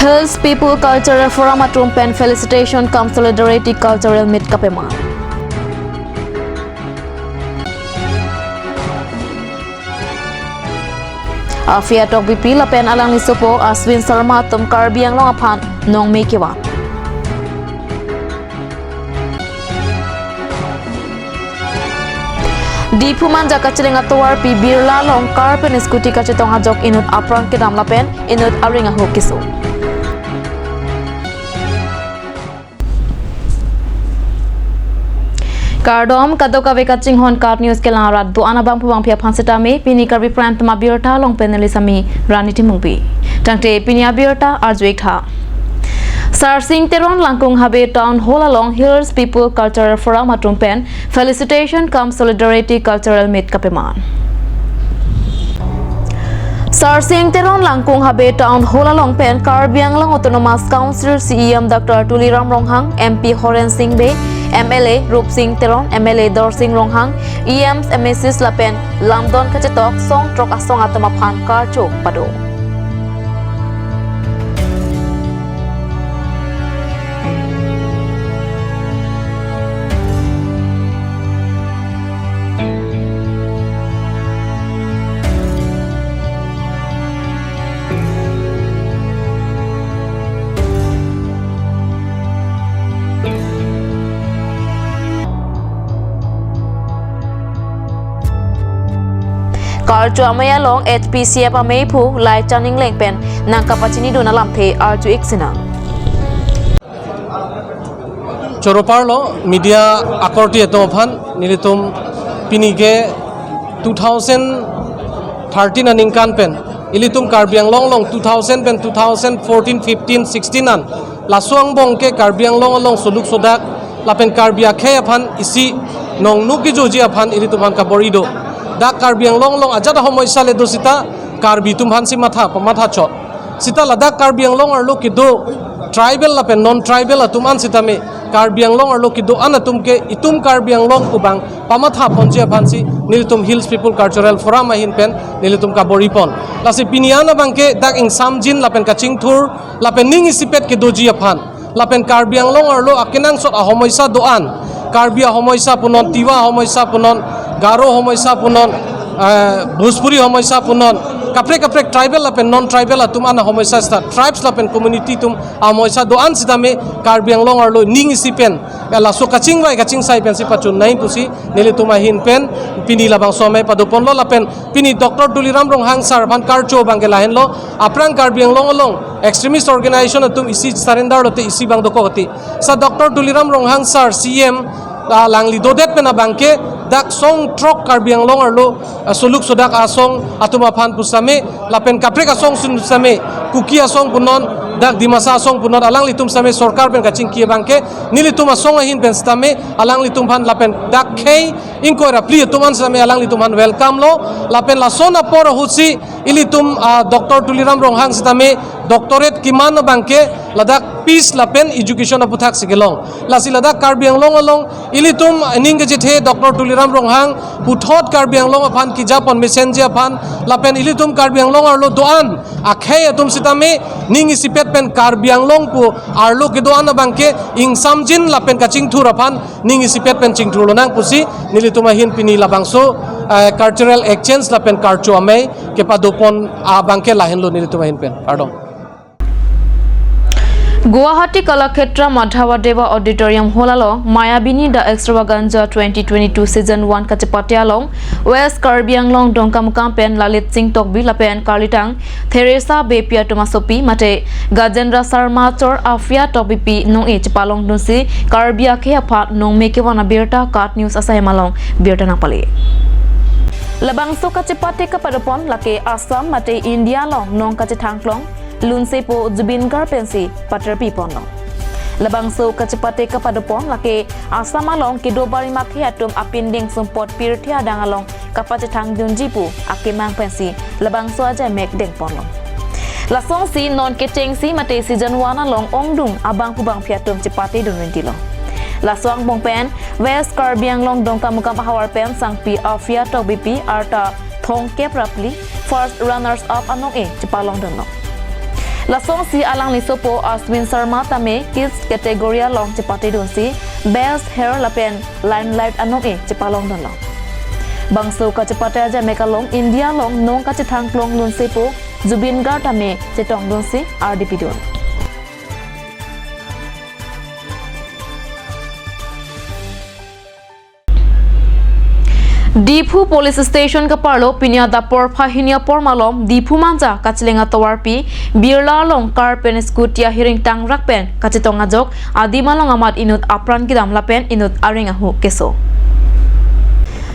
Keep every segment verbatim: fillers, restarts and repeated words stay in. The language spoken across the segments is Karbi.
Hills People Cultural Forum atum pen Felicitation cum Solidarity Cultural Meet kapema. Aphia Tokbipi lapen alangli sopo Aswin Sharma atum Karbi Anglong aphan nongme kevan. Diphu Manja kacheleng atovarpi Birla along car pen scooty kachetong ajok inut apran kedam lapen inut aring ahok keso. Kardom, kadokave kachinghon KAT News kelang arat do-an abangphu bangphi aphan sitame, pini Karbi Prime Time abirta along pen neli sami Rani Timungpi. Tangte pini abirta arju-ik tha. Sarsing Teron Langkung Habe Town Hall along Hills People Cultural Forum atum pen Felicitation cum Solidarity Cultural Meet kapema. Sarsing Teron Langkung Habe Town Hall along pen Karbi Anglong Autonomous Council CEM Doctor Tuliram Ronghang, MP Horen Sing Bey, MLA Rupsing Teron, MLA Dorsing Ronghang, EMs, MACs lapen lamdon kachetok song throk asong atum aphan karcho pado. Karcho amei along HPCF ameiphu Laichan Engleng pen nangkapachinidun alamthe arju-ik sinang. Choro parlo media akorte atum aphan, nelitum pini ke two thousand thirteen aningkan pen ilitum Karbi Anglong along two thousand pen two thousand fourteen, fifteen, sixteen an laso angbong ke Karbi Anglong along soluk sodak lapen Karbi akhei aphan isi nongnu kejoji aphan ilitum aphan kabor-i do. Dak Karbi Anglong along ajat ahomoisa le do sita Karbi atum aphansi matha pamatha chot. Sita ladak Karbi Anglong arlo kedo tribal lapen non tribal atum an sitame Karbi Anglong arlo kedo-an atum ke itum Karbi Anglong pu abang pamatha ponji aphansi nelitum Hills People Cultural Forum ahin pen nelitum kabor-i pon. Lasi pini an abang ke dak ingsamjin lapen kachingthur lapen ning isipet kedoji aphan lapen Karbi Anglong arlo akenangsot ahomoisa do-an, Karbi ahomoisa punon, Tiwa ahomoisa punon, Garo ahomoisa punon, eh, Bhojpuri ahomoisa punon, kaprek kaprek tribal lapen non tribal atum an ahomoisa sita, tribes lapen community atum ahomoisa do-an sitame Karbi Anglong arlo ning isi pen, eh, laso kachingvai kachingsai pensi pachun nai pusi nelitum ahin pen pini labangso amei pado ponlo lapen pini Doctor Tuliram Ronghang sir aphan karcho abang ke lahenlo, aphrang Karbi Anglong along extremist organization atum isi surrender lote isi abang dokok ti. Sa Doctor Tuliram Ronghang sir CEM, ah, alangli dodet pen abang ke dak song throk Karbi Anglong arlo, ah, soluk sodak asong atum aphan pusitame lapen kaprek asong sitame, Kuki asong punon, dak Dimasa asong punon, alanglitum sitame sorkar pen kachingki abang ke nelitum asong ahin pen sitame alanglitum aphan lapen dak khei ingkoi ra phli atum an sitame alanglitum aphan welcome lo, lapen lason apor ahutsi ilitum, ah, Doctor Tuliram Ronghang sitame doctorate keman abang ke ladak peace lapen education aputhak si kelong. Lasi ladak Karbi Anglong along ilitum ning kechethe Doctor Tuliram Ronghang puthot Karbi Anglong aphan kejapon mesenji aphan lapen ilitum Karbi Anglong arlo do-an akhei atum sitame ning isipet pen Karbi Anglong pu arlo kedo-an abang ke ingsamjin lapen kachingthur aphan ning isipet pen chingthur lonang pusi nelitum ahin pini labangso, eh, cultural exchange lapen karcho amei kepado pon abang ke lahenlo nelitum ahin pen. Kardom. Guwahati Kalakshetra Madhavadeva Auditorium Hall along Mayabini The Extravaganza twenty twenty-two Season one kachepate along West Karbi Anglong Dongkamukam pen Lalit Sing Tokbi lapen Karlitang Theresa Beypi atum asopi mate Gajendra Sharma achor Aphia Tokbipi nong-e chepalongdunsi Karbi akhei aphan nongme kevan abirta KAT News asai hem along birta nangpale. Labangso kachepate kapadopon lake Assam mate India along nong kachethangklong lunsepo Zubeen Garg pensi paterpi ponlo. Labangso kachepate kapadopon lake Assam along kedo barim akhei atum apindeng sumpot pirthe adang along kapachethangdunji pu akemang pensi labangso ajaimek dengponlo. Lasonsi non kechengsi mate Season one along ongdung abangphu bangphi atum chepatedun ventilo. Laso angbong pen West Karbi Anglong Dongkamukam ahavar pen sangpi Aphia Tokbipi arta thomkep ra phli first runners up anong-e chepalongdunlo. Lasonsi alangli sopo Ashwin Sharma tame Kids category along chepatedunsi Best Hair lapen Limelight anong-e chepalongdunlo. Bangso kachepate ajamek along India along nong kachethang klong lunsepo Zubeen Garg tame chetongdunsi ardi pidun. Diphu Police Station kaparlo pini adap porphai hini apor malom Diphu Manja kacheleng atovarpi Birla along car pen scooty ahiring tangrak pen kachetong ajok adim along amat inut apran kedam lapen inut areng ahu keso.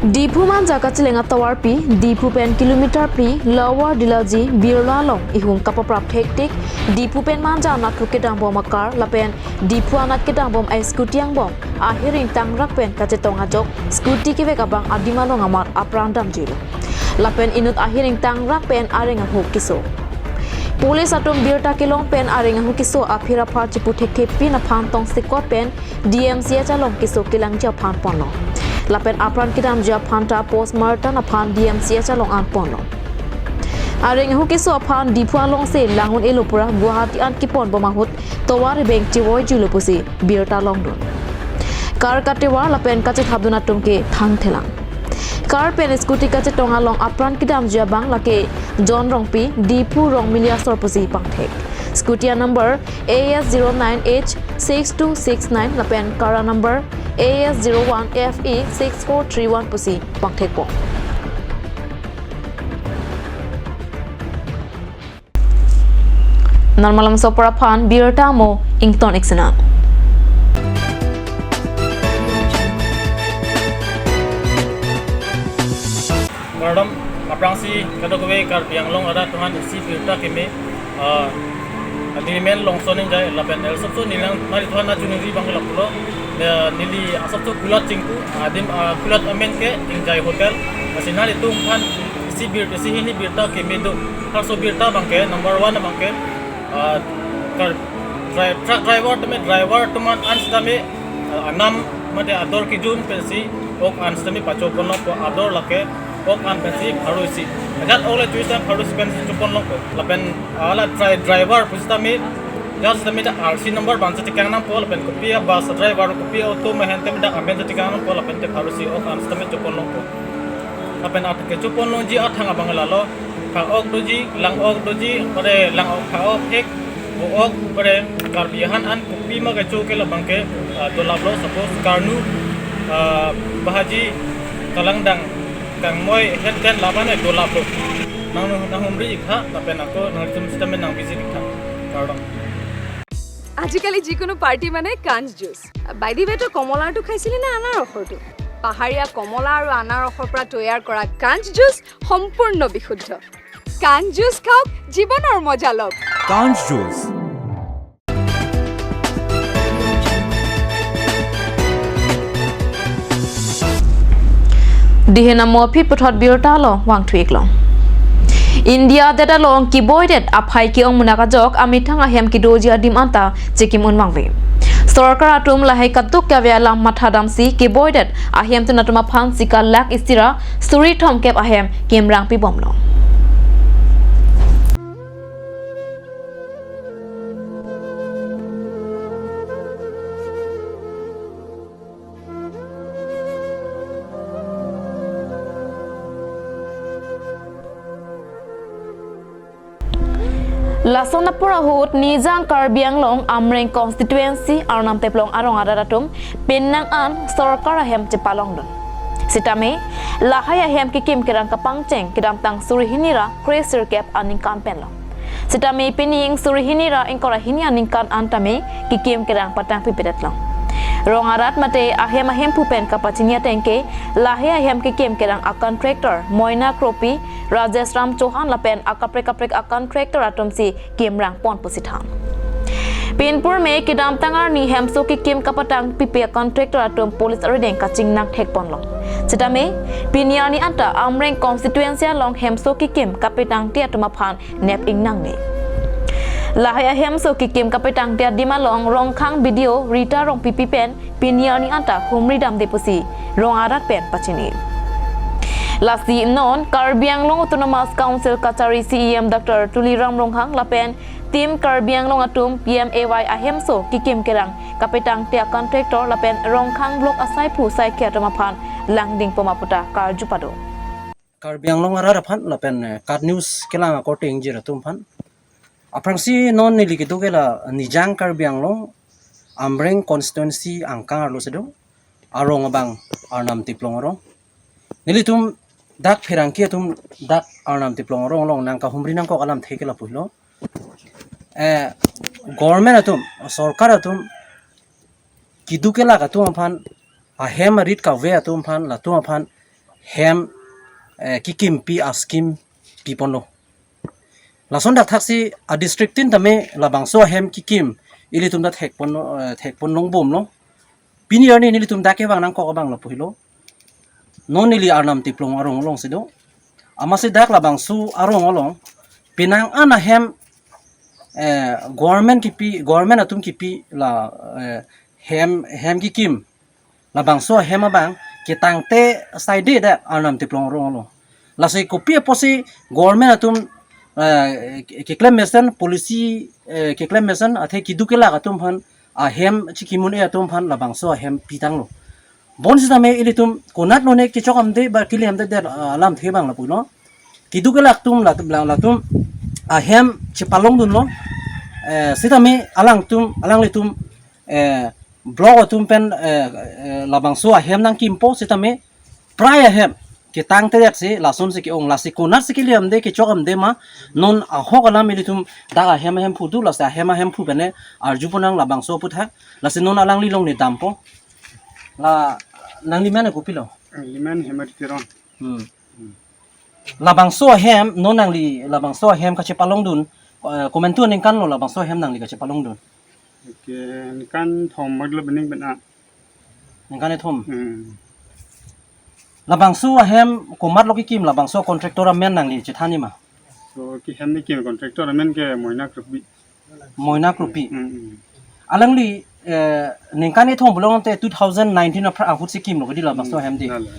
Diphu Manja kacheleng atovarpi Diphu pen kilometer phli Lower Dillaji Birla along ihum kapaprap thektik Diphu pen Manja anat kedambom a-car lapen Diphu anat kedambom a-scooty angbong ahiring tangrak pen kachetong ajok scooty kevek abang adim along amat apran damjuilo. Lapen inut ahiring tangrak pen areng ahu keso. Police atum birta kelong pen areng ahu keso aphir aphar chipu thekthepi aphan tongsekot pen D M C H along keso kelangji aphan ponlo. Lapen apran kedamji aphan ta postmortem aphan D M C H along an ponlo. Areng ahu keso aphan Diphu alongsi lang un-elo pura Guwahati an keponbom ahut tovar ebeng chevoijuilo pusi birta longdun. Car katovar lapen kachethapdun atum ke thangthelang. Car pen scooty kachetong along apran kedamji abang lake John Rongpi, Diphu Rongmili asor pusi pangthek. Scooty a-number A S zero nine H six two six nine lapen car a-number A S zero one F E six four three one pusi pangthekpo. Non malomso apor aphan birta mo ington ik sena. Kardom, aphrangsi kadokave Karbi Anglong arat atum aphan isi birta keme, ah, neli men Longson Engjai lapen el sopso neli nang nangli aphan nangchuningri abang ke lapulo, eh, neli asopso kulat chingku, adim, ah, kulat amen ke Engjai Hotel, lasi nanglitum aphan isi bir, isi hini birta keme do. Harso birta abang ke, number one abang ke, ah, kar, dri-, truck driver tame, driver atum an sitame, ah, anam mate ador kejun pensi ok an sitame pachoponlongpo, ador lake ok an pensi pharo isi. Ajat ok le chuis an pharo isi pensi choponlongpo. Lapen ala dri-, driver pusitame, ajat sitame ta R C number abang si chekangnangpo, lapen kopi a-bus driver, kopi auto mehen tame dak amen si chekangnangpo, lapen te pharo isi ok an sitame choponlongpo. Lapen at kechoponlongji athang abang lalo, pha-ok doji, lang-ok doji, pare lang-ok, pha-ok hek, vo-ok, pare Karbi ahan an kopima kecho ke labang ke, ah, dolaplo, suppose karnu, ah, bahaji, kalangdang, kangmoi, het ten laban e dolaplo. Nang, nanghumri iktha, lapen ako nangtum sitame nangvisit iktha. Kardom. আজিকালি যিকোনো পাৰ্টি মানে কাঞ্চ juice. By the ৱে, তই কমলাৰটো খাইছিলি নে আনাৰসৰটো? পাহাৰীয়া কমলা আৰু আনাৰসৰ পৰা তৈয়াৰ কৰা কাঞ্চ জুচ সম্পূৰ্ণ বিশুদ্ধ। কাঞ্চ জুচ খাওক, জীৱনৰ মজা লওক। কাঞ্চ juice. Dihe namo aphi puthot birta along vangthu iklo. India adet along keboidet aphai ke-ong munak ajok amethang ahem kedoji adim anta chikim un vangve. Sorkar atum lahai kaduk kave alam mathadamsi keboidet ahemtun atum aphan sika lakh isi ra suri thomkep ahem kemrang pibomlo. Lason apor ahut Nijang Karbi Anglong Amreng constituency Arnam Teplong arong arat atum pinnang an sorkar ahem chepalongdun. Sitame lahai ahem kekim kerang kapangcheng kedamtang suri hini ra kre sirkep aningkan penlo. Sitame pini ing suri hini ra ingkoi ra hini aningkan an tame kekim kerang patang pipedetlo. Rong arat mate ahem ahemphu pen kapachini ateng ke lahai ahem kekim kerang a-contractor Moina Kropi, Rajesh Ram Chauhan lapen akaprek kaprek a-contractor atum si kimrang pon pusi than. Pinpur me kedamtang arni hemso kekim kapatang pipe a-contractor atum police arideng kachingnang thekponlo. Sitame pini arni anta Amreng constituency along hemso kekim kapetangte atum aphan nep ingnangne. Lahai ahemso kekim kapetangte adim along Rongkhang B D O Rita Rongpipi pen pini arni anta humri damde pusi rong arat pen pachini. Lasi non Karbi Anglong Autonomous Council kachari C E M Doctor Tuliram Ronghang lapen Team Karbi Anglong atum P M A Y ahemso kekim kerang kapetangte a-contractor lapen Rongkhang Block asaiphu saikhi atum aphan langding poma puta karju pado. Karbi Anglong arat aphan lapen, eh, KAT News kelang akorte ingjir atum aphan. Aphrangsi non neli kedo ke la Nijang Karbi Anglong Amreng constituency angkang arlo si do, arong abang Arnam Tiplong arong. Nelitum dak pherangke atum dak Arnam Tiplong arong along nangkahumri nangkok alamthe ke lapu helo. Eh, government atum, sorkar atum, keduk kelak atum aphan, ahem arit kave atum aphan, latum aphan hem, eh, kekimpi a-scheme piponlo. Lason dak thaksi a-district tin tame labangso ahem kekim ilitum ta thekpon, eh, thekpon longbomlo. Pini arni nelitum dak kevang nangkok abang lapu helo. Non neli Arnam Tiplong arong along si do. Amatsi dak labangso arong along penang an ahem, eh, government kepi, government atum kepi la, eh, hem, hem kekim. Labangso ahem abang ketangte saide dak Arnam Tiplong arong along. Lasi kopi apotsi government atum, eh, ke-, keklem mesen policy, eh, keklem mesen athe keduk kelak atum aphan ahem chikimun e atum aphan labangso ahem pitanglo. Bonsitame ilitum konat lone kechok amde ba kili amde det, ah, alamthe abang lapulo. Keduk kelak atum latum, la-, latum ahem chepalongdunlo. Eh, sitame alangtum, alanglitum, eh, block atum pen, eh, eh, labangso ahem nangkimpo sitame prai ahem ketangte det si lasonsi ke-ong, lasi konatsi kili amde kechok amde ma, non ahok alam ilitum dak ahem ahemphu do, lasi ahem ahemphu pen ne arjupon nang labangso aputhak, lasi non alangli along ne dampo. La nanglimen kopilo? Limen Hemari Teron. Hmm. Labangso ahem, non nangli labangso ahem kachepalongdun, eh, komantu aningkan lo labangso ahem nangli kachepalongdun? Oke, ningkan thom maglo bening bena. Ningkan ethom. Hmm. Labangso ahem komatlo kekim, labangso contractor amen nangli chethan nima? So, kehem kekim contractor amen ke Moina Kropi. Moina Kropi. Hmm, hmm. Alangli, eh, ningkan ethom pulote two thousand nineteen aphra ahut si kimlo kedi labangso ahem di. Hmm, lalo.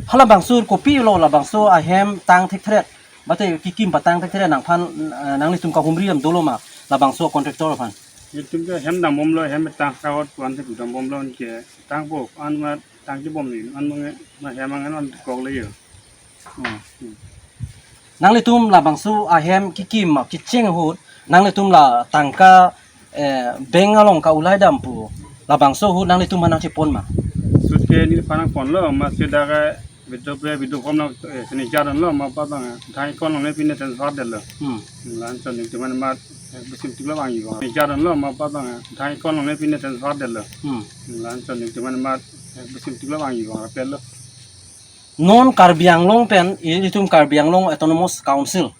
Halabangso kopilo labangso ahem tang thekthret, bate kekim patang thekthret nangphan, eh, nanglitum kahumri am dolo ma labangso contractor aphan? Itum ke hem dambomlo, hem tang kawat puan te dambomlo ke tangpo an ma tang kibom ni an ma nge ma hem angan an kok le yo. Hmm. Hmm. Nanglitum labangso ahem kekim ma kecheng ahut, nanglitum la tangka, eh, bank along ka-ulai dampo, labangso ahut nanglitum aphan nangchepon ma? Sut ke neliphan nangponlo, amatsi dak ke video pe video form nang, eh, sini jaran lo, ma pa bang, eh, thang kon long ne pine transfer detlo. Hmm. Lan son ni teman mat, eh, besim tiklo bang iwa. Sini jaran lo, ma pa bang, eh, thang kon long ne pine transfer detlo. Hmm. Lan son ni teman mat, eh, besim tiklo bang iwa, pelo. Non Karbi Anglong pen, ilitum Karbi Anglong Autonomous Council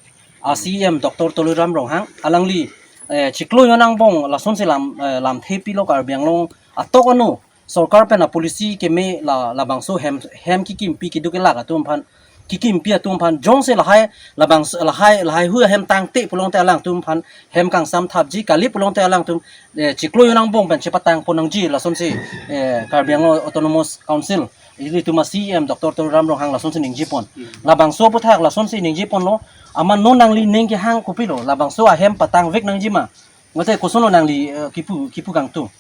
a-C E M Doctor Tuliram Ronghang, alangli, eh, chiklo jon angbong lasonsi lam, eh, lamthe pilo Karbi Anglong atok ano sorkar pen a-policy keme la, labangso hem, hem kekimpi keduk kelak atum aphan, kekimpi atum aphan, jongsi lahai, labang, lahai, lahai hu ahem tangte pulote alangtum aphan hem kangsam thapji, kali pulote alangtum, eh, chiklo jon angbong pen chepatangpon nangji lasonsi, eh, Karbi Anglong Autonomous Council ilitum a-C E M Doctor Tuliram Ronghang lasonsi ningjepon. Hmm. Labangso aputhak lasonsi ningjeponlo, amat non nangli ning kehang kopilo, labangso ahem patangvek nangji ma? Mate kosonlo nangli, eh, kipu, kipu kangtung?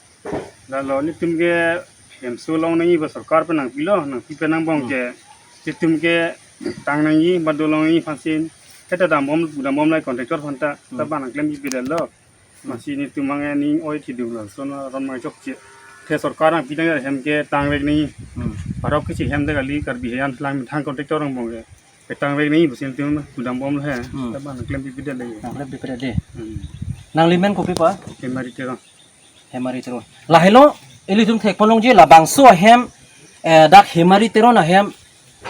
Lalo netum ke hemso long nangji ba sorkar pen nangpilo, nangpi pen angbong, hmm, ke netum ke tang nangji ba dolong nangji aphansi, keta dambom, dambom lai contractor aphan ta, hmm, ta bang nangklem ji bidal lo. Amatsi netum ange ning oi thidung lo, son ron mang chokche. Ke sorkar nangpi tang hem ke tangvek nangji. Hmm. Parok kisi hem de kali Karbi heyan lang methang contractor angbong ke. Ke tangvek nangji pusi netum dambom lo he. Hmm. Ta bang nangklem ji bidal le. Nangklem ji bidal le. Hmm. Nanglimen kopi pa? Hemari Teron. Hemari Teron. Lahelo, ilitum thekpon longji labangso ahem, eh, dak Hemari Teron ahem,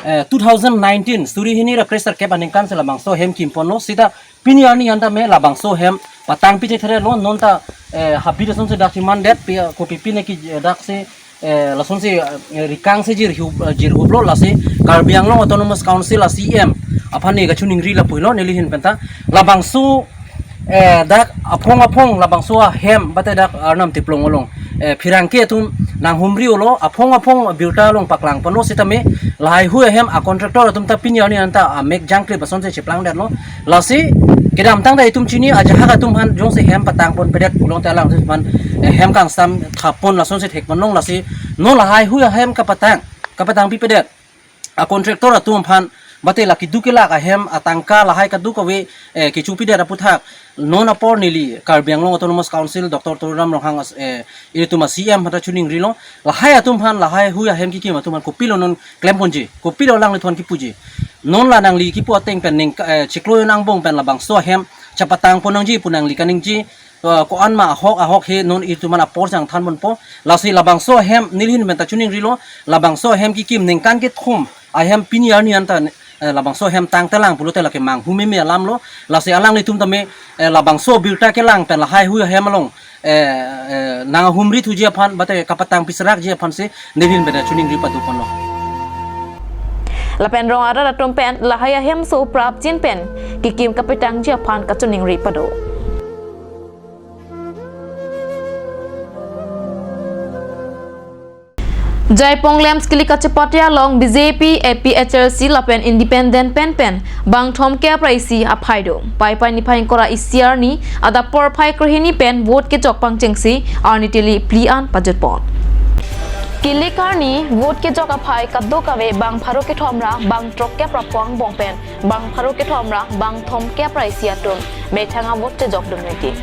eh, two thousand nineteen, suri hini ra kre-sirkep aningkan si labangso ahem kimponlo, sita pini arni anta me labangso ahem patangpi thekthret lo, non ta, eh, habit asonsi dak chiman det, pi, kopi pine ke, eh, daksi, eh, lasonsi, eh, rikangsi jirhu, eh, jirhuplo, lasi Karbi Anglong Autonomous Council a-C E M aphan ne kachiningri lapulo neli ahin pen ta, labangso, eh, dak aphong aphong labangso ahem bate dak Arnam Tiplong along, eh, pherangke atum nanghumri-olo, aphong aphong birta along paklangponlo sitame lahai hui ahem a contractor atum ta pini arni anta amek jangklip asonsi cheplangdetlo. Lasi kedamtang ta itum chini ajahak atum aphan jongsi hem patangponpedet pulote alanglitum aphan, eh, hem kangsam thapon lasonsi thekponlong. Lasi non lahai hui ahem kapatang, kapatang pipedet a contractor atum aphan bate la keduk kelak ahem atangka lahai kadokave, eh, kechopidet aputhak non apor neli Karbi Anglong Autonomous Council Doctor Tuliram Ronghang as, eh, ilitum a C M aphanta choningrilo, lahai atum aphan, lahai hui ahem kekim atum aphan kopilo non klemponji, kopilo alanglitum aphan kipuji. Non la nangli kipu ateng pen ning, eh, chiklo jon angbong pen labangso ahem chepatangpon nangji pu nangli kaningje, eh, ko-an ma ahok ahok he non itum aphan apor changthanponpo. Lasi labangso ahem neli ahin pen ta choningrilo, labangso ahem kekim ningkan kethom ahem pini arni anta, eh, labangso ahem tangtelang pulote lake manghumeme alamlo. Lasi alanglitum tame, eh, labangso birta kelang pen lahai hui ahem along, eh, eh, nanghumri thuji aphan bate kapatang piserakji aphansi neli ahin pen ta choningri padoponlo. Lapen rong arat atum pen lahai ahem so prapjin pen kekim kapatangji aphan kachoningri pado. Jaipong LAMPS kili kachepate along B J P, A P H L C lapen independent pen pen bang thomkep ra isi aphai do. Paipai niphai ingkoi ra isi arni adap porphai krehini pen vote kejok pangchengsi arni tili phli an pajutpon. Kili karni vote kejok aphai kadokave bang pharo kethom ra bang throkkep ra pu angbong pen bang pharo kethom ra bang thomkep ra isi atum methang avote chejok dun niti.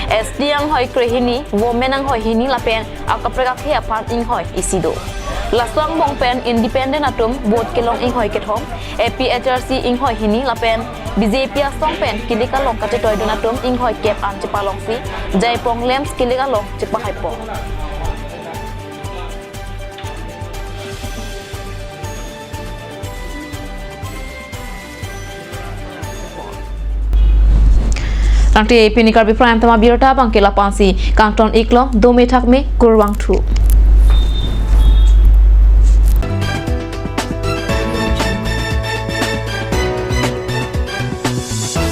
S T anghoi krehini, women anghoi hini lapen akaprek akhei aphan inghoi isi do. Laso angbong pen independent atum vote kelong inghoi kethom, A P H L C inghoi hini lapen B J P asong pen kili kalong kachetoidun atum inghoi kep an chepalongsi Jaipong LAMPS kili kalong chepahaipo. Tangte pini Karbi Prime Time abirta abangke la-ansi kangton-iklo, dome thakme, kurvangthu.